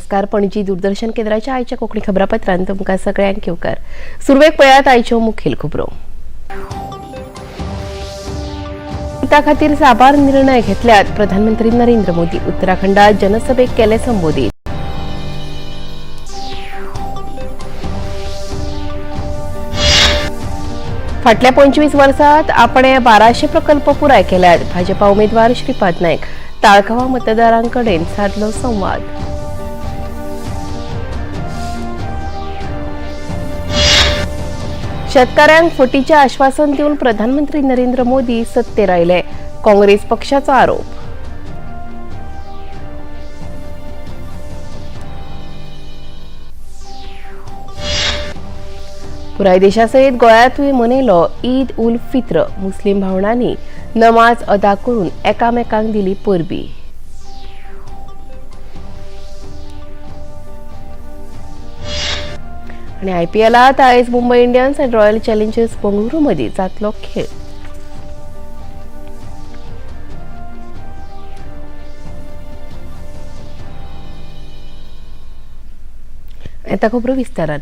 नमस्कार. पणजी दूरदर्शन केंद्राच्या आयच्या कोंकणी खबरापत्रांत तुमकां सगळ्यांक येवकार. सुरवेक पळयात आयच्यो मुखेल खबरो. हिता खातीर साबार निर्णय घेतल्यात प्रधानमंत्री नरेंद्र मोदी. उत्तराखंडात जनसभेक केले संबोधित. फाटल्या 25 वर्सात आपणे 1200 प्रकल्प पुराय केल्यात. भाजपा उमेदवार श्रीपाद नायक ताळगांवा मतदारांकडेन सादलो संवाद. शेतकऱ्यांक फटीचें आश्वासन दिवन प्रधानमंत्री नरेंद्र मोदी सत्तेर आयले, काँग्रेस पक्षाचो आरोप. पुराय देशासयत गोंयांतूय मनयलो ईद उल फित्र. मुस्लीम भावंडांनी नमाज अदा करून एकामेकांक दिली परबी. आणि आयपीएलात आयज मुंबय इंडियन्स आनी रॉयल चॅलेंजर्स बंगळुरू मदीं जातलो खेळ. आता खबरो विस्तारान.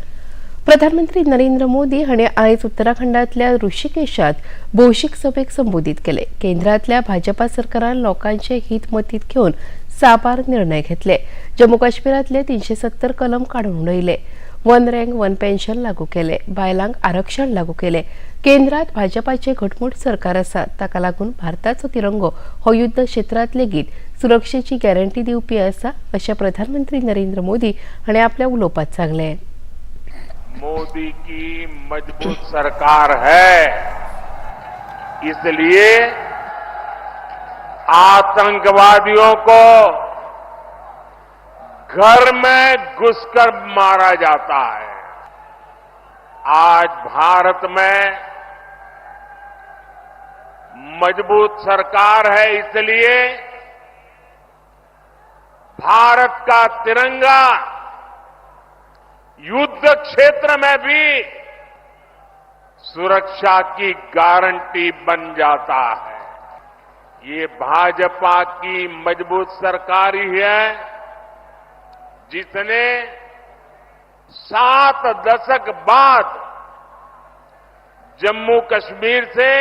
प्रधानमंत्री नरेंद्र मोदी हांणी आयज उत्तराखंडांतल्या ऋषिकेशात भौशीक सभेक संबोधीत केले. केंद्रांतल्या भाजपा सरकारान लोकांचे हित मतींत घेवन साबार निर्णय घेतले. जम्मू काश्मीरांतले 370 कलम काडून उडयले. वन रँक वन पेन्शन लागू केले. बायलांक आरक्षण लागू केले. केंद्रात भाजपाचे घटमूट सरकार आसा, ताका लागून भारताचो तिरंगो हो युद्ध क्षेत्रांत लेगीत सुरक्षेची गॅरंटी दिवपी आसा, अशें प्रधानमंत्री नरेंद्र मोदी हांणी आपल्या उलोवपांत सांगलें. मोदी की मजबूत सरकार है, इसलिए आतंकवादियों को घर में घुसकर मारा जाता है. आज भारत में मजबूत सरकार है, इसलिए भारत का तिरंगा युद्ध क्षेत्र में भी सुरक्षा की गारंटी बन जाता है. ये भाजपा की मजबूत सरकार ही है, जिसने 7 दशक बाद जम्मू कश्मीर से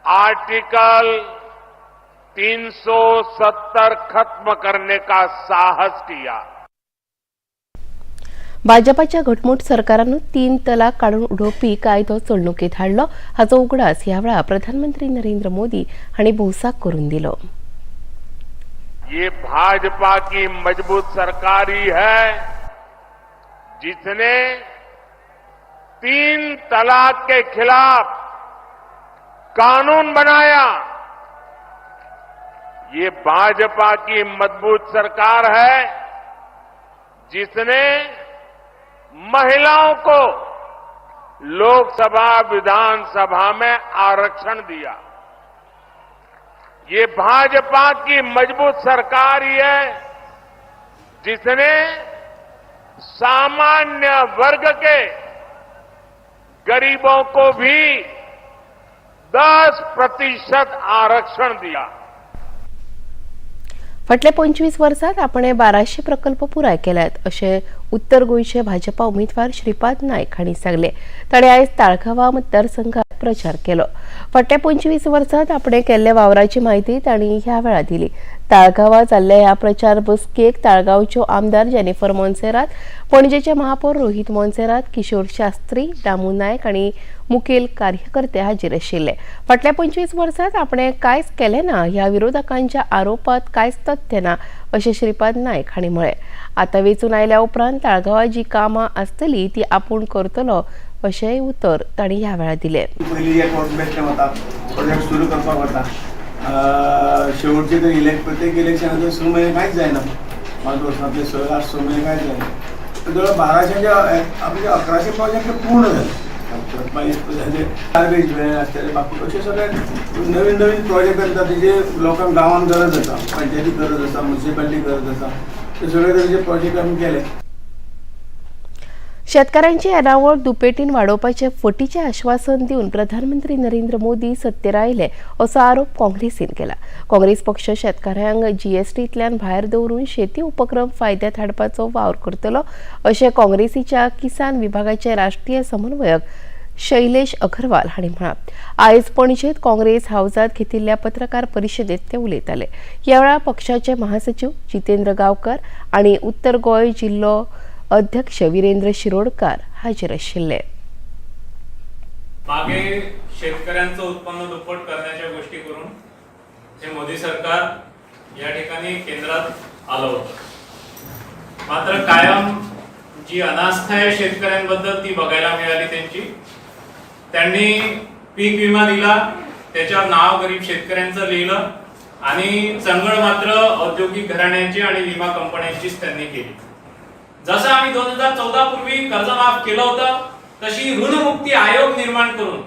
आर्टिकल 370 खत्म करने का साहस किया. भाजपाच्या घटमूट सरकारान 3 तलाक काडून उडोवपी कायदो चलणुकेंत हाडलो, हाचो उगडास ह्या वेळार प्रधानमंत्री नरेंद्र मोदी हांणी भौसाक करून दिलो. ये भाजपा की मजबूत सरकार ही है, जिसने 3 तलाक के खिलाफ कानून बनाया. ये भाजपा की मजबूत सरकार है, जिसने महिलाओं को लोकसभा, विधानसभा में आरक्षण दिया. ये भाजपा की मजबूत सरकार ही है, जिसने सामान्य वर्ग के गरीबों को भी 10% आरक्षण दिया. फाटल्या 25 वर्सात आपणे 1200 प्रकल्प पुराय केल्यात, अशें उत्तर गोंयचे भाजपा उमेदवार श्रीपाद नायक हांणी सांगलें. ताणें आयज ताळगांवा मतदारसंघात प्रचार केलो. फाटल्या 25 वर्सात आपणे केल्ल्या वावराची म्हायती तांणी ह्या वेळार दिली. ताळगांवा जाल्ल्या ह्या प्रचार बसकेक ताळगांवच्यो आमदार जेनिफर मोन्सेरात, पणजेचे महापौर रोहित मोन्सेरात, किशोर शास्त्री, दामू नायक आनी मुखेल कार्यकर्ते हाजीर आशिल्ले. फाटल्या 25 वर्सात आपणे कांयच केलें ना ह्या विरोधकांच्या आरोपात कांयच तथ्य ना, अशें श्रीपाद नायक हांणी म्हळें. आतां वेंचून आयल्या उपरांत ताळगांवां जी कामां आसतली ती आपूण करतलो, अशेंय उतर तांणी ह्या वेळार दिलें. पयली एक बेश्टें वता, प्रोजेक्ट सुरू करपाक वता, शेवटचे तर इलेक्ट प्रत्येक इलेक्शनाचो 6 म्हयने कांयच जायना. 5 वर्सांतले 6 8 6 म्हयने कांयच जायना. जवळ 1200चे आमचे 1100 प्रोजेक्ट पूर्ण जाले. मागीर गार्बेज व्हॅन आसतले, बाकी अशे सगळे नवीन नवीन प्रोजेक्ट आसता, तेजे लोकांक गांवांत गरज आसा, पंचायतीक गरज आसा, मुन्सिपालिटीक गरज आसा, ते सगळे तरेचे प्रोजेक्ट आमी केले. शेतकारांची येणावळ दुपेटीन वाडोवपाचें फटीचें आश्वासन दिवन प्रधानमंत्री नरेंद्र मोदी सत्तेर आयले असो आरोप काँग्रेसीन केला. काँग्रेस पक्ष शेतकारांक जीएसटींतल्यान भायर दवरून शेती उपक्रम फायद्यात हाडपाचो वावर करतलो अशें काँग्रेसीच्या किसान विभागाचे राष्ट्रीय समन्वयक शैलेश अगरवाल हांणी म्हळां. आयज पणजेत काँग्रेस हावजात घेतिल्ल्या पत्रकार परिशदेत ते उलयताले. ह्या वेळार पक्षाचे महासचीव जितेंद्र गांवकर आनी उत्तर गोंय जिल्लो अध्यक्ष विरेंद्र शिरोडकर हाजीर आशिल्ले. मागे शेतकऱ्यांचं उत्पन्न दुप्पट करण्याच्या गोष्टी करून हे मोदी सरकार या ठिकाणी केंद्रात आलं होतं. मात्र कायम जी अनास्था आहे शेतकऱ्यांबद्दल ती बघायला मिळाली त्यांची. त्यांनी पीक विमा दिला, त्याच्यावर नाव गरीब शेतकऱ्यांचं लिहिलं आणि चंगळ मात्र औद्योगिक घराण्यांची आणि विमा कंपन्यांचीच त्यांनी केली. जसं आम्ही 2014 पूर्वी कर्ज माफ केलं होतं, तशी ऋणमुक्ती आयोग निर्माण करून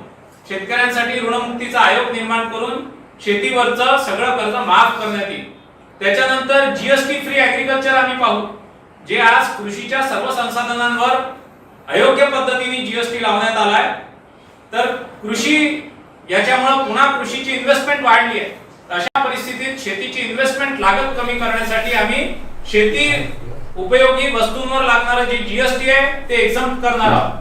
शेतकऱ्यांसाठी ऋणमुक्तीचा आयोग निर्माण करून शेतीवरचं सगळं कर्ज माफ करण्यात येईल. त्याच्यानंतर जीएसटी फ्री ऍग्रीकल्चर आम्ही पाहू, जे आज कृषीच्या सर्व संसाधनांवर अयोग्य पद्धतीने जीएसटी लावण्यात आलाय. तर कृषी याच्यामुळे पुन्हा कृषीची इन्व्हेस्टमेंट वाढली आहे. अशा परिस्थितीत शेतीची इन्व्हेस्टमेंट लागत कमी करण्यासाठी आम्ही शेती उपयोगी वस्तूंवर लागणारं जे जीएसटी आहे ते एक्झम्प्ट करणार आहोत.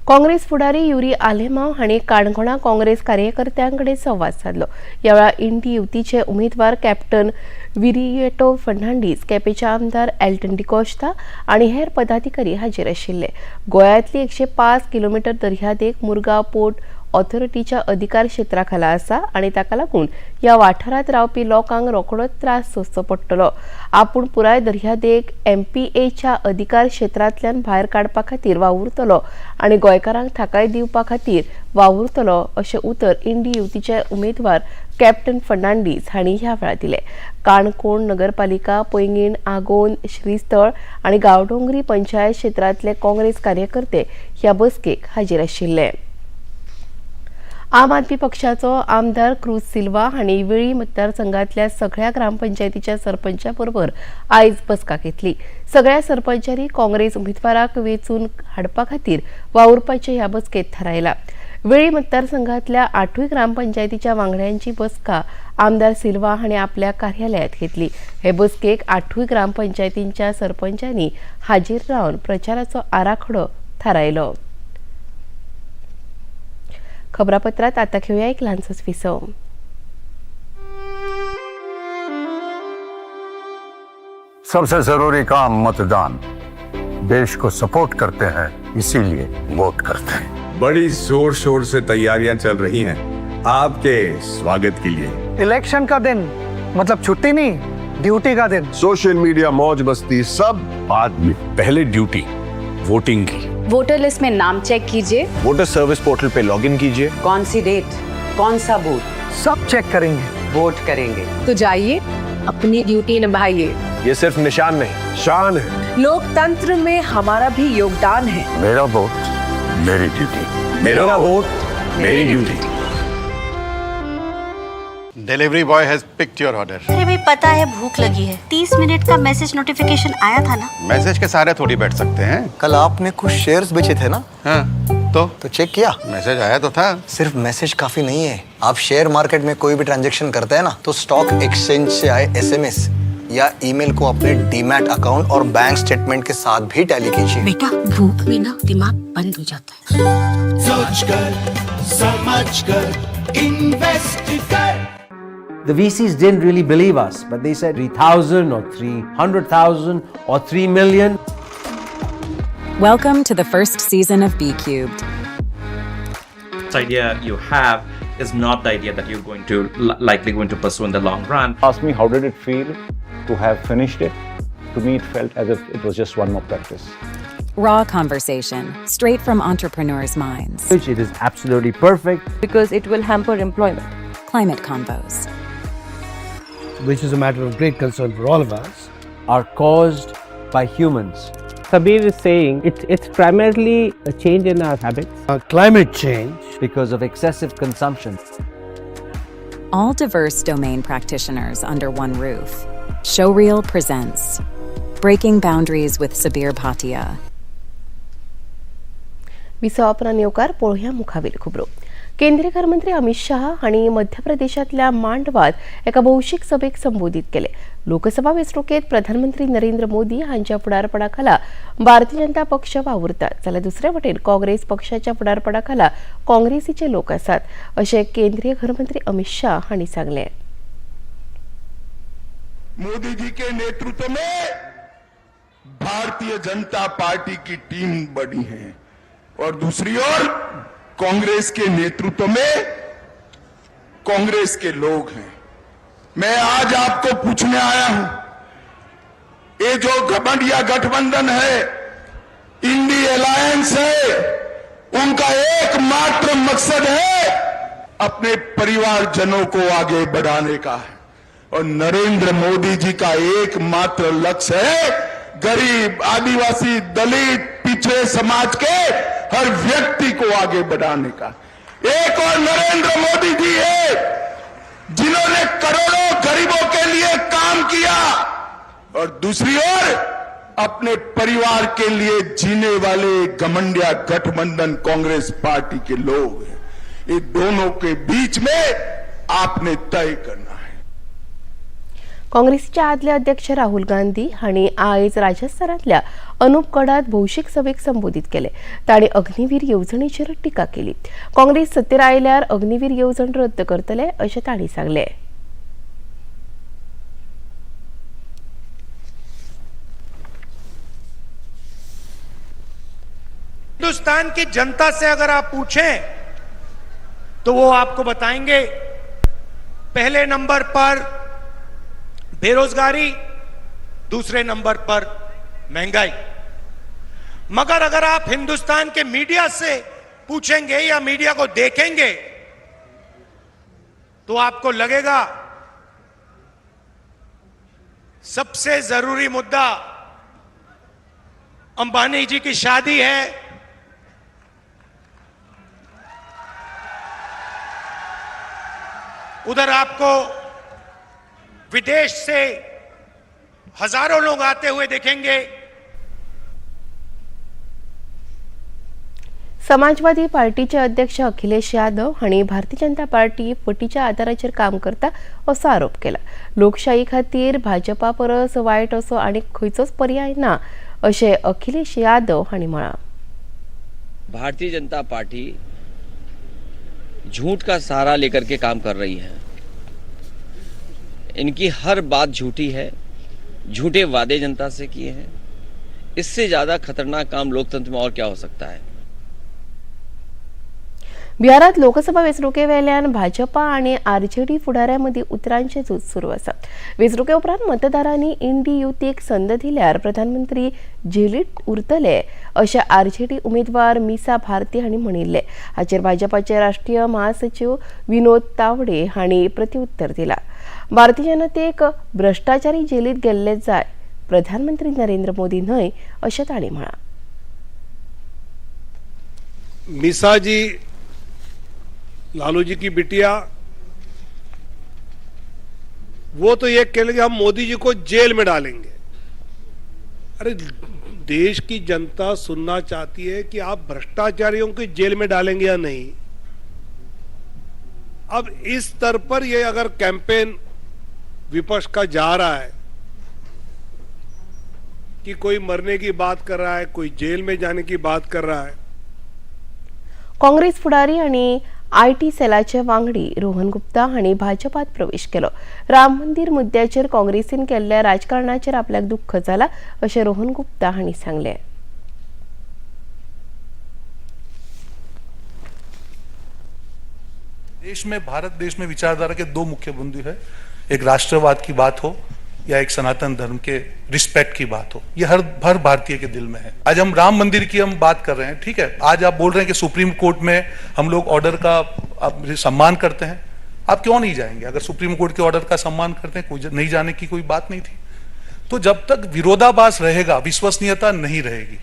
काँग्रेस फुडारी युरी आलेमाव हांणी काणकोणा काँग्रेस कार्यकर्त्यां कडेन संवाद सादलो. ह्या वेळार इंडी युतीचे उमेदवार कॅप्टन विरिएटो फर्नांडीस, केपेंचे आमदार एल्टन डिकोस्टा आनी हेर पदाधिकारी हाजीर आशिल्ले. गोंयांतली 105 किलोमिटर दर्यादेग मुरगांव पोर्ट ऑथॉरिटीच्या अधिकार क्षेत्रा खाला आसा आनी ताका लागून ह्या वाठारांत रावपी लोकांक रोखडोच त्रास सोंसचो पडटलो. आपूण पुराय दर्यादेग एमपीएच्या अधिकार क्षेत्रांतल्यान भायर काडपा खातीर वावुरतलो आनी गोंयकारांक थाकाय दिवपा खातीर वावुरतलो अशें उतर इंडी युतीचे उमेदवार कॅप्टन फर्नांडीस हांणी ह्या वेळार दिलें. काणकोण नगरपालिका, पैंगीण, आगोंद, श्रीस्थळ आनी गांवडोंगरी पंचायत क्षेत्रांतले काँग्रेस कार्यकर्ते ह्या बसकेक हाजीर आशिल्ले. आम आदमी पक्षाचो आमदार क्रूज सिल्वा हांणी वेळी मतदारसंघातल्या सगळ्या ग्रामपंचायतीच्या सरपंचा बरोबर आयज बसका घेतली. सगळ्या सरपंचांनी काँग्रेस उमेदवाराक वेंचून हाडपा खातीर वावुरपाचें ह्या बसकेत थारायला. वेळी मतदारसंघातल्या 8 ग्रामपंचायतीच्या वांगड्यांची बसका आमदार सिल्वा हांणी आपल्या कार्यालयात घेतली. हे बसकेक 8 ग्रामपंचायतींच्या सरपंचांनी हाजीर रावन प्रचाराचो आराखडो थारायलो. खबरापत्रात आता घेऊया एक ल्हानसोच विसव. सबसे जरूरी काम मतदान. देश को सपोर्ट करते हैं, इसीलिए वोट करते हैं. बड़ी जोर शोर से तैयारियां चल रही हैं आपके स्वागत के लिए. इलेक्शन का दिन मतलब छुट्टी नहीं, ड्यूटी का दिन. सोशल मीडिया, मौज मस्ती सब बाद में, पहले ड्यूटी वोटिंग की. वोटर लिस्ट में नाम चेक कीजिए. Water service portal pay login कीजिए. कौन सी डेट, कौन सा बूथ, सब चेक करेंगे, वोट करेंगे. तो जाइए, अपनी ड्यूटी निभाइए. ये सिर्फ निशान नहीं, शान है. लोकतंत्र में हमारा भी योगदान है. मेरा वोट, मेरी ड्यूटी. मेरा वोट, मेरी duty. Delivery boy has picked your order. अरे भाई, पता है भूख लगी है. 30 मिनट का मैसेज नोटिफिकेशन आया था ना. मैसेज के सहारे थोड़ी बैठ सकते हैं. कल आपने कुछ शेयर्स बेचे थे ना? हाँ, तो चेक किया? मैसेज आया तो था. सिर्फ मैसेज काफी नहीं है. आप शेयर मार्केट में कोई भी ट्रांजैक्शन करते हैं ना, तो स्टॉक एक्सचेंज से आए एसएमएस या ईमेल को अपने डीमैट अकाउंट और बैंक स्टेटमेंट के साथ भी टैली कीजिए. बेटा, भूख में ना दिमाग बंद हो जाता है. सोच कर, समझ कर, इन्वेस्ट कर. The VCs didn't really believe us, but they said 3,000 or 300,000 or 3 million. Welcome to the first season of B Cubed. Idea you have is not the idea that you're going to likely going to pursue in the long run. Ask me how did it feel to have finished it? To me, it felt as if it was just one more practice. Raw conversation, straight from entrepreneurs' minds. Which it is absolutely perfect. Because it will hamper employment. Climate convos. Which is a matter of great concern for all of us, are caused by humans. Sabir is saying it's primarily a change in our habits. Climate change. Because of excessive consumption. All diverse domain practitioners under one roof. Showreel presents Breaking Boundaries with Sabir Bhatia. विसवा उपरांत येवकार पळोवया मुखावेल खबरो. केंद्रीय घरमंत्री अमित शहा हांणी मध्य प्रदेशांतल्या मांडवात एका भौशीक सभेक संबोधीत केले. लोकसभा वेंचणुकेत प्रधानमंत्री नरेंद्र मोदी हांच्या फुडारपणाखाला भारतीय जनता पक्ष वावुरता, जाल्यार दुसरे वटेन काँग्रेस पक्षाच्या फुडारपणाखाला काँग्रेसीचे लोक आसात अशें केंद्रीय घरमंत्री अमित शाह हांणी सांगलें. मोदी जी के नेतृत्व में भारतीय जनता पार्टी की टीम बनी है और दूसरी ओर कांग्रेस के नेतृत्व में कांग्रेस के लोग हैं. मैं आज आपको पूछने आया हूं, ये जो घमंडिया गठबंधन है, इंडी अलायंस है, उनका एकमात्र मकसद है अपने परिवारजनों को आगे बढ़ाने का है और नरेंद्र मोदी जी का एकमात्र लक्ष्य है गरीब, आदिवासी, दलित, पिछड़े समाज के हर व्यक्ति को आगे बढ़ाने का. एक और नरेंद्र मोदी जी है जिन्होंने करोड़ों गरीबों के लिए काम किया और दूसरी ओर अपने परिवार के लिए जीने वाले घमंडिया गठबंधन कांग्रेस पार्टी के लोग हैं. ये दोनों के बीच में आपने तय करना है. काँग्रेसीचे आदले अध्यक्ष राहुल गांधी हांणी आयज राजस्थानांतल्या अनुपगडात भौशीक सभेक संबोधीत केले. तांणी अग्निवीर येवजणेचेर टिका केली. काँग्रेस सत्तेर आयल्यार अग्निवीर येवजण रद्द करतले अशें तांणी सांगलें. हिंदुस्तान की जनता से अगर आप पूछें तो वो आपको बताएंगे पहले नंबर पर बेरोजगारी, दूसरे नंबर पर महंगाई. मगर अगर आप हिंदुस्तान के मीडिया से पूछेंगे या मीडिया को देखेंगे तो आपको लगेगा सबसे जरूरी मुद्दा अंबानी जी की शादी है. उधर आपको विदेश से हजारों लोग आते हुए देखेंगे. समाजवादी पार्टीचे अध्यक्ष अखिलेश यादव हांणी भारतीय जनता पार्टी फटीच्या आदाराचेर काम करता असो आरोप केला. लोकशाही खातीर भाजपा परस वायट असो आनी खंयचोच पर्याय ना अशें अखिलेश यादव हांणी म्हळां. भारतीय जनता पार्टी झूठ का सहारा लेकर के काम कर रही है. इनकी हर बात झूठी है, झूठे वादे जनता से किए हैं. इससे ज़्यादा खतरनाक काम लोकतंत्र में और क्या हो सकता है. बिहारात लोकसभा वेंचणुके वेल्यान भाजपा आनी आरजेडी फुडाऱ्यां मदीं उतरांचें झूज सुरू आसा. वेंचणुके उपरांत मतदारांनी इंडी युतीक संद दिल्यार प्रधानमंत्री जेलीत उरतले अशें आरजेडी उमेदवार मिसा भारती हांणी म्हणिल्लें. हाचेर भाजपाचे राष्ट्रीय महासचीव विनोद तावडे हांणी प्रतिउत्तर दिलां. भारतीय जनतेक भ्रश्टाचारी जेलीत गेल्ले जाय, प्रधानमंत्री नरेंद्र मोदी न्हय अशें तांणी म्हळां. मिसा जी, लालू जी की बिटिया, वो तो ये कह लेंगे हम मोदी जी को जेल में डालेंगे. अरे देश की जनता सुनना चाहती है कि आप भ्रष्टाचारियों को जेल में डालेंगे या नहीं. अब इस स्तर पर ये अगर कैंपेन विपक्ष का जा रहा है कि कोई मरने की बात कर रहा है, कोई जेल में जाने की बात कर रहा है. काँग्रेस फुडारी आनी IT सेलाचे वांगडी रोहन गुप्ता हांणी भाजपात प्रवेश केलो. राम मंदिर मुद्द्याचेर काँग्रेसीन केल्ल्या राजकारणाचेर आपल्याक दुख्ख जाला अशें रोहन गुप्ता हांणी सांगलें. देश में, भारत देश में विचारधारा के दो मुख्य बिंदु है, एक राष्ट्रवाद की बात हो या एक सनातन धर्म के रिस्पेक्ट की बात हो. ये हर हर भारतीय के दिल में है. आज हम राम मंदिर की हम बात कर रहे हैं, ठीक है. आज आप बोल रहे हैं कि सुप्रीम कोर्ट में हम लोग ऑर्डर का आप सम्मान करते हैं. आप क्यों नहीं जाएंगे? अगर सुप्रीम कोर्ट के ऑर्डर का सम्मान करते हैं, कोई नहीं जाने की कोई बात नहीं थी. तो जब तक विरोधाभास रहेगा, विश्वसनीयता नहीं रहेगी.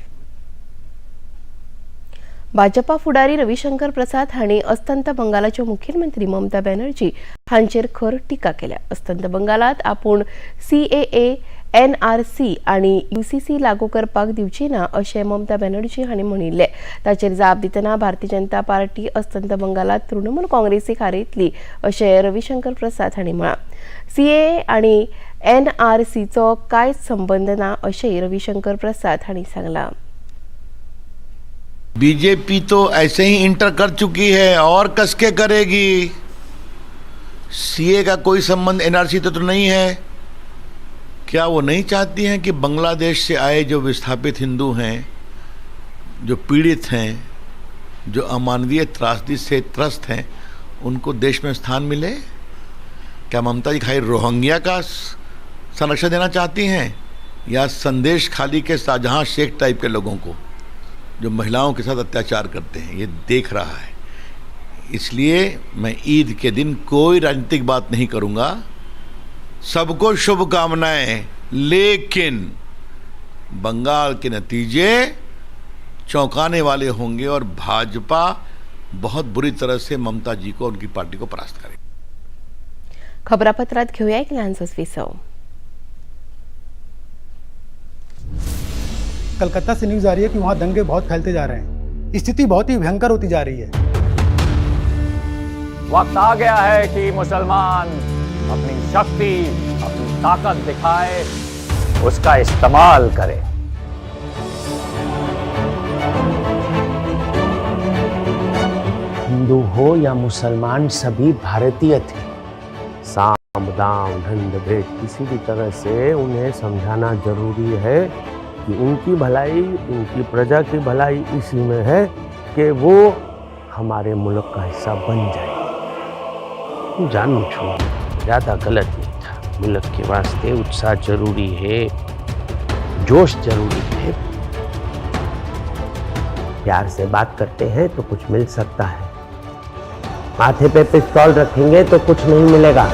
भाजपा फुडारी रविशंकर प्रसाद हांणी अस्तंत बंगालाच्यो मुखेलमंत्री ममता बॅनर्जी हांचेर खर टिका केल्या. अस्तंत बंगालात आपूण सीएए एनआरसी आनी यूसीसी लागू करपाक दिवची ना अशें ममता बॅनर्जी हांणी म्हणिल्लें. ताचेर जाप दितना भारतीय जनता पार्टी अस्तंत बंगालात तृणमूल काँग्रेसीक हारयतली अशें रविशंकर प्रसाद हांणी म्हळां. सीएए आनी एनआरसीचो कांयच संबंद ना अशेंय रविशंकर प्रसाद हांणी सांगलां. बीजेपी तो ऐसे ही इंटर कर चुकी है और कसके करेगी. सीए का कोई संबंध एनआरसी तो नहीं है. क्या वो नहीं चाहती हैं कि बांग्लादेश से आए जो विस्थापित हिंदू हैं, जो पीड़ित हैं, जो अमानवीय त्रासदी से त्रस्त हैं, उनको देश में स्थान मिले? क्या ममता जी खाली रोहिंग्या का संरक्षण देना चाहती हैं या संदेश खाली के शाहजहाँ शेख टाइप के लोगों को जो महिलाओं के साथ अत्याचार करते हैं? ये देख रहा है. इसलिए मैं ईद के दिन कोई राजनीतिक बात नहीं करूँगा. सबको शुभकामनाएं, लेकिन बंगाल के नतीजे चौंकाने वाले होंगे और भाजपा बहुत बुरी तरह से ममता जी को, उनकी पार्टी को परास्त करेगी. खबरापत्रात घेऊया एक ल्हानसोच विसव. कलकत्ता से न्यूज आ रही है कि वहाँ दंगे बहुत फैलते जा रहे हैं. स्थिति बहुत ही भयंकर होती जा रही है. वक्त आ गया है कि मुसलमान अपनी शक्ति, अपनी ताकत दिखाए, उसका इस्तेमाल करे. हिंदू हो या मुसलमान, सभी भारतीय थे. साम दाम दंड भेद किसी भी तरह से उन्हें समझाना जरूरी है कि उनकी भलाई, उनकी प्रजा की भलाई इसी में है कि वो हमारे मुल्क का हिस्सा बन जाए. जानू छू ज़्यादा गलत नहीं था. मुल्क के वास्ते उत्साह जरूरी है, जोश जरूरी है. प्यार से बात करते हैं तो कुछ मिल सकता है, माथे पे पिस्तौल रखेंगे तो कुछ नहीं मिलेगा.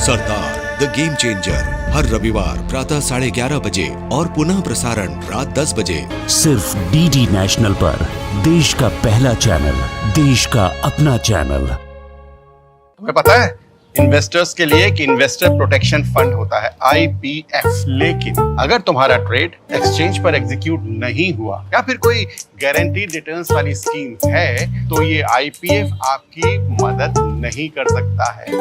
सरदार the game changer हर रविवार प्रातः 11:30 बजे और पुनः प्रसारण रात 10 बजे सिर्फ डीडी नेशनल पर. देश का पहला चैनल, देश का अपना चैनल. तुम्हें पता है इन्वेस्टर्स के लिए एक इन्वेस्टर प्रोटेक्शन फंड होता है, आईपीएफ. लेकिन अगर तुम्हारा ट्रेड एक्सचेंज पर एग्जीक्यूट नहीं हुआ या फिर कोई गारंटीड रिटर्न्स वाली स्कीम है तो ये आईपीएफ आपकी मदद नहीं कर सकता है.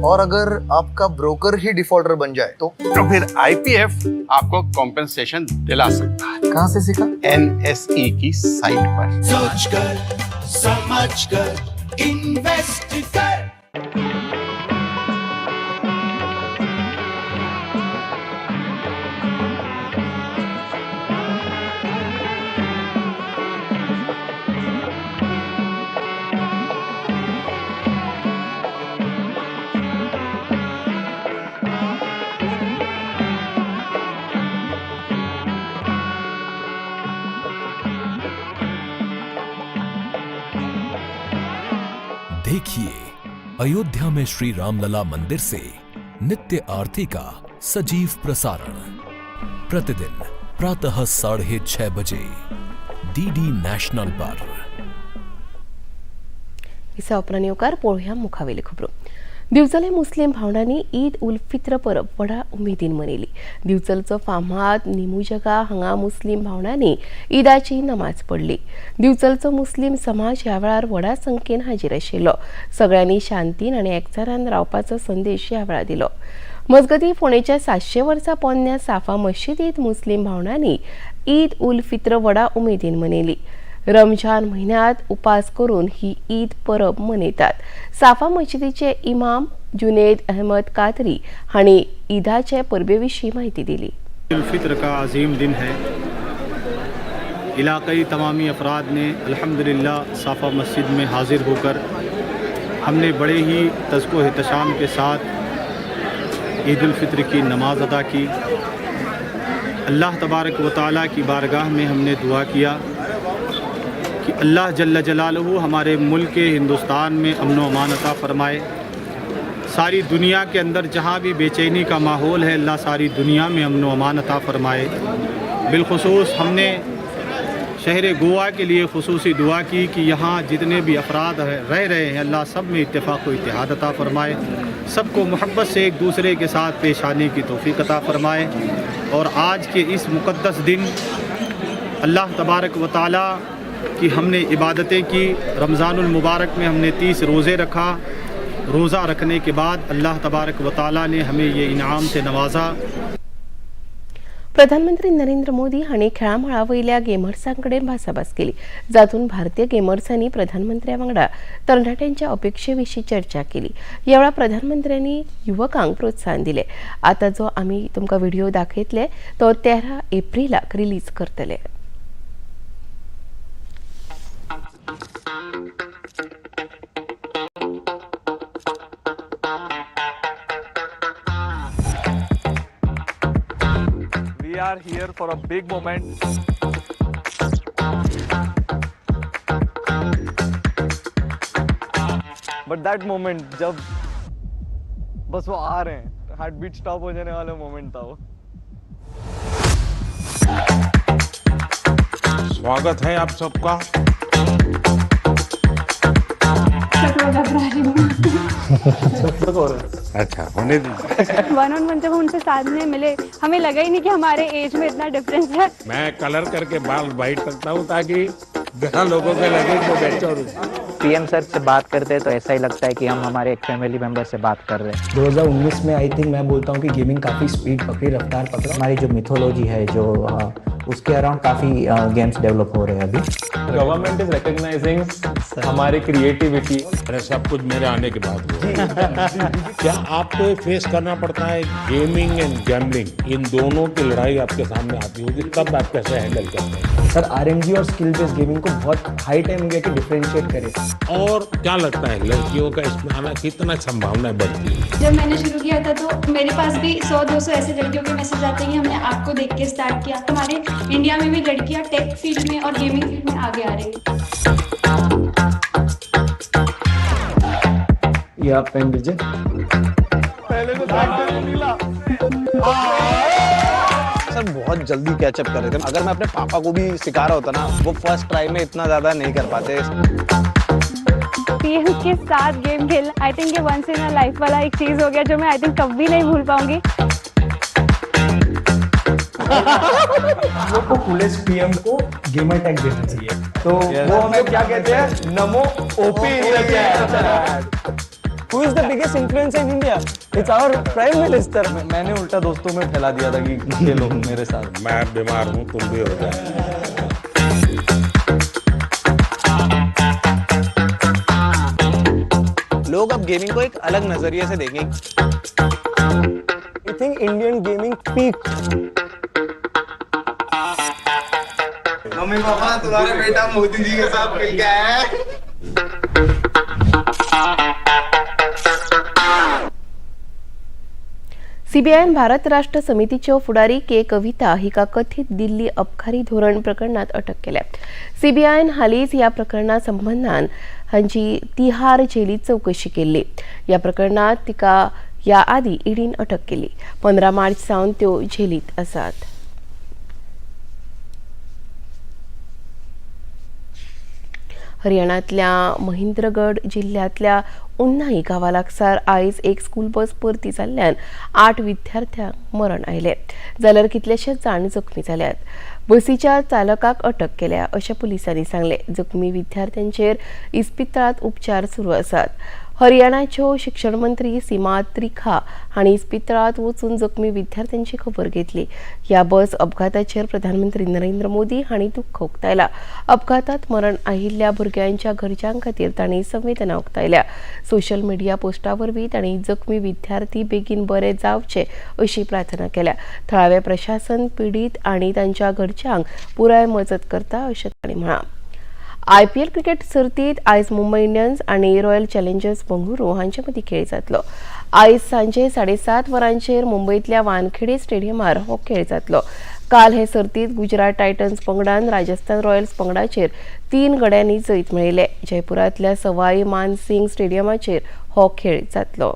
और अगर आपका ब्रोकर ही डिफॉल्टर बन जाए तो फिर आईपीएफ आपको कॉम्पेंसेशन दिला सकता है. कहाँ से सीखा? एनएसई की साइट पर. सोच कर, समझ कर, इन्वेस्ट कर. देखिए अयोध्या में श्री रामलला मंदिर से नित्य आरती का सजीव प्रसारण प्रतिदिन प्रातः 6:30 बजे डीडी नेशनल पर. विसव उपरांत येवकार पळोवया मुखावेली खबरो. दिवचले मुस्लिम भावंडांनी ईद उल फित्र परब व्हडा उमेदीन मनयली. दिवचलचो फामाद निमुजगा हांगा मुस्लिम भावंडांनी ईदाची नमाज पडली. दिवचलचो मुस्लिम समाज ह्या वेळार व्हडा संख्येन हाजीर आशिल्लो. सगळ्यांनी शांतीन आनी एकचारान रावपाचो संदेश ह्या वेळार दिलो. मजगतीं फोंडेच्या 700 वर्सां पोन्न्या साफा मशिदींत मुस्लिम भावंडांनी ईद उल फित्र व्हडा उमेदीन मनयली. रमजान म्हयन्यांत उपास करून ही ईद परब मनयतात. साफा मशिदीचे इमाम जुनेद अहमद कादरी हांणी ईदाचे परबे विशीं म्हायती दिली. ईद फित्र का अजीम दिन है. इलाकाई तमामी अफराद ने अल्हम्दुलिल्लाह साफा मस्जिद में हाजिर होकर हमने बड़े ही तज़्को एहतशाम के साथ ईद उल फित्र की नमाज़ अदा की. अल्लाह तबारक व तआला की बारगाह में हमने दुआ किया कि अल्लाह जल्ल जलालहू हमारे मुल्क हिंदुस्तान में अमन व अमान अता फ़रमाए. सारी दुनिया के अंदर जहाँ भी बेचैनी का माहौल है, अल्लाह सारी दुनिया में अमन व अमान अता फ़रमाए. बिलखुसूस हमने शहर गोवा के लिए खुसूसी दुआ की कि यहाँ जितने भी अफराद रह रहे हैं अल्लाह सब में इत्तेफाक व इत्तेहाद अता फ़रमाए, सबको मोहब्बत से एक दूसरे के साथ पेश आने की तौफीक अता फ़रमाए। और आज के इस मुक़द्दस दिन अल्लाह तबारक व तआला की हमने इबादतें की। रमज़ानुल मुबारक में हमने 30 रोज़े रखा। रोज़ा रखने के बाद अल्लाह तबारक व तआला ने हमें ये इनाम से नवाजा। प्रधानमंत्री नरेंद्र मोदी हांणी खेळां मळा वयल्या गेमर्सां कडेन भासाभास केली, जातूंत भारतीय गेमर्सांनी प्रधानमंत्र्या वांगडा तरणाट्यांच्या अपेक्षे विशीं चर्चा केली। ह्या वेळार प्रधानमंत्र्यांनी युवकांक प्रोत्साहन दिलें। आतां जो आमी तुमकां व्हिडियो दाखयतले तो 13 एप्रिलाक रिलीज करतले। We are here for a big moment. But that moment जब बस वो आ रहे हैं, हार्ट बीट स्टॉप हो जाने वाला मोमेंट था वो। स्वागत है आप सबका। अच्छा होने दीजिए। 1-on-1 जब हम उनसे साथ में मिले, हमें लगा ही नहीं कि हमारे एज में इतना डिफरेंस है। मैं कलर करके बाल वाइट करता हूँ ताकि जहाँ लोगों के लगे वो मैच्योर हो। पीएम सर से बात करते हैं तो ऐसा ही लगता है कि हम हमारे एक फैमिली मेंबर से बात कर रहे हैं। 2019 में I think मैं बोलता हूँ कि गेमिंग काफ़ी स्पीड पकड़ी, रफ्तार पकड़ा। हमारी जो मिथोलॉजी है जो उसके अराउंड काफ़ी गेम्स डेवलप हो रहे हैं अभी। गवर्नमेंट is recognising हमारी क्रिएटिविटी। अरे सब कुछ मेरे आने के बाद हुआ। क्या आपको ये फेस करना पड़ता है, गेमिंग एंड गैम्बलिंग, इन दोनों की लड़ाई आपके सामने आती होगी, तब आप कैसे हैंडल करते हैं? सर आरएमजी और स्किल बेस्ड गेमिंग को बहुत हाई टाइम हो गया कि डिफरेंशिएट करे। और क्या लगता है लड़कियों का इसमें आना कितना संभावना बढ़ती है? जब मैंने शुरू किया था तो मेरे पास भी 100-200 ऐसे लड़कियों के मैसेज आते हैं कि हमने आपको देख के स्टार्ट किया। हमारे इंडिया में भी लड़कियां टेक फील्ड में और गेमिंग फील्ड में आगे आ रही हैं। ये आप पहन लीजिए। पहले तो मिला। सर बहुत जल्दी कैचअप कर रहे थे। अगर मैं अपने पापा को भी सिखा रहा होता ना, वो फर्स्ट ट्राई में इतना ज्यादा नहीं कर पाते। पीएम के साथ गेम खेलना I think ये वंस इन अ लाइफ वाला एक चीज हो गया जो मैं I think कभी नहीं भूल पाऊंगी। वो को कूलेस्ट पीएम को गेमर टैग देना चाहिए। तो वो हमें क्या कहते हैं, नमो OP. Who is the biggest influencer in India? It's our prime minister. मैंने उल्टा दोस्तों में फैला दिया था कि खेलो मेरे साथ। मैं बीमार हूँ, तुम भी हो जाओ। लोग अब गेमिंग को एक अलग नजरिए से देखेंगे। I think Indian gaming peak. Mummy papa तुम्हारा बेटा मोदी जी के साथ मिल गया है। सीबीआयन भारत राष्ट्र समितीच्यो फुडारी के कविता हिका कथित दिल्ली अबकारी धोरण प्रकरणात अटक केल्या। सीबीआयन हालींच ह्या प्रकरणा संबंदान हांची तिहार जेलीत चवकशी केल्ली। ह्या प्रकरणात तिका ह्या आदी ईडीन अटक केली। 15 मार्च सावन त्यो जेलीत आसात। हरियाणातल्या महेंद्रगड जिल्ह्यांतल्या उन्नाई गांवा लागसार आयज एक स्कूल बस परती जाल्ल्यान 8 विद्यार्थ्यांक मरण आयलें, जाल्यार कितलेशेच जाण जखमी जाल्यात। बसीच्या चालकाक अटक केल्या अशें पुलिसांनी सांगलें। जखमी विद्यार्थ्यांचेर इस्पितळांत उपचार सुरू आसात। हरियाणाच्यो शिक्षण मंत्री सीमा त्रिखा हांणी इस्पितळांत वचून जखमी विद्यार्थ्यांची खबर घेतली। ह्या बस अपघाताचेर प्रधानमंत्री नरेंद्र मोदी हांणी दुख्ख उक्तायला। अपघातात मरण आयिल्ल्या भुरग्यांच्या घरच्यां खातीर तांणी संवेदना उक्तायल्या। सोशल मिडिया पोस्टा वरवीं तांणी जखमी विद्यार्थी बेगीन बरे जावचे अशी प्रार्थना केल्या। थळावे प्रशासन पिडीत आनी तांच्या घरच्यांक पुराय मजत करता अशें तांणी म्हळां। आयपीएल क्रिकेट सर्तीत आयज मुंबय इंडियन्स आनी रॉयल चॅलेंजर्स बंगळुरू हांचे मदीं खेळ जातलो। आयज सांजे 7:30 वरांचेर मुंबयतल्या वानखेडे स्टेडियमार हो खेळ जातलो। काल हे सर्तीत गुजरात टायटन्स पंगडान राजस्थान रॉयल्स पंगडाचेर 3 गड्यांनी जैत मेळयलें। जयपुरांतल्या सवाई मानसिंग स्टेडियमाचेर हो खेळ जातलो।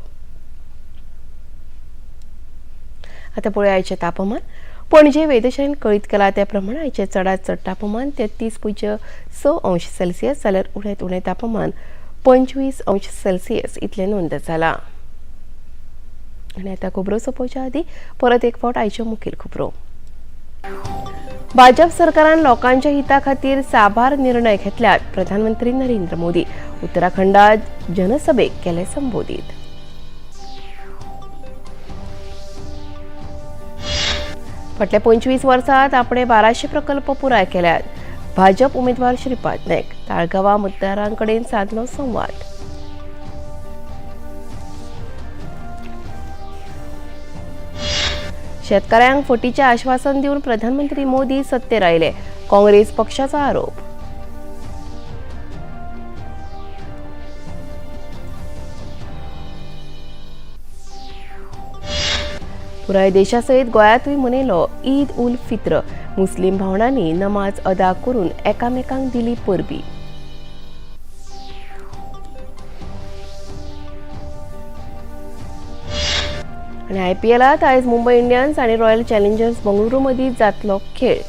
आतां पळोवया आयचें तापमान। पणजे वेधशाळेन कळीत केला त्या प्रमाण आयचें चडांत चड तापमान 33.6 अंश सेल्सियस जाल्यार उण्यांत उणें तापमान 25 अंश सेल्सियस इतलें नोंद जालां. आनी आतां खबरो सोंपोवच्या आदीं परत एक फावट आयच्यो मुखेल खबरो. भाजप सरकारान लोकांच्या हिता खातीर साबार निर्णय घेतल्यात. प्रधानमंत्री नरेंद्र मोदी उत्तराखंडात जनसभेक केले संबोधीत. फाटल्या 25 वर्सांत आपणे 1200 प्रकल्प पुराय केल्यात. भाजप उमेदवार श्रीपाद नायक ताळगांवां मतदारां कडेन सादलो संवाद. शेतकऱ्यांक फटीचें आश्वासन दिवन प्रधानमंत्री मोदी सत्तेर आयले, काँग्रेस पक्षाचो आरोप. पुराय देशासयत गोंयांतूय मनयलो ईद उल फित्र. मुस्लीम भावंडांनी नमाज अदा करून एकामेकांक दिली परबी. आनी आयपीएलांत आयज मुंबय इंडियन्स आनी रॉयल चॅलेंजर्स बंगळुरू मदीं जातलो खेळ.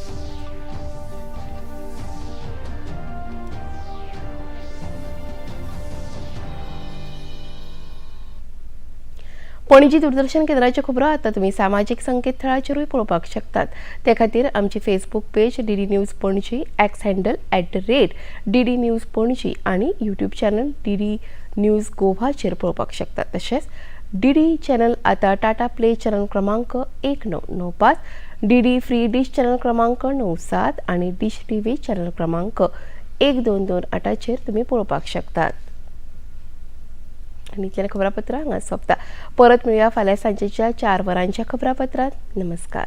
पणजी दूरदर्शन केंद्राच्यो खबरो आतां तुमी सामाजीक संकेतथळाचेरूय पळोवपाक शकतात. ते खातीर आमची Facebook page DD news Panaji, X handle @DD news Panaji आनी यूट्यूब चॅनल डीडी न्यूज गोवाचेर पळोवपाक शकतात. तशेंच डीडी चॅनल आतां टाटा प्ले चॅनल क्रमांक 1995, डीडी फ्री डिश चॅनल क्रमांक 97 आनी डिश टीव्ही चॅनल क्रमांक 1228चेर तुमी पळोवपाक शकतात. आनी इतल्यान खबरापत्रां हांगा सोंपता. परत मेळुया फाल्यां सांजेच्या 4 वरांच्या खबरापत्रांत. नमस्कार.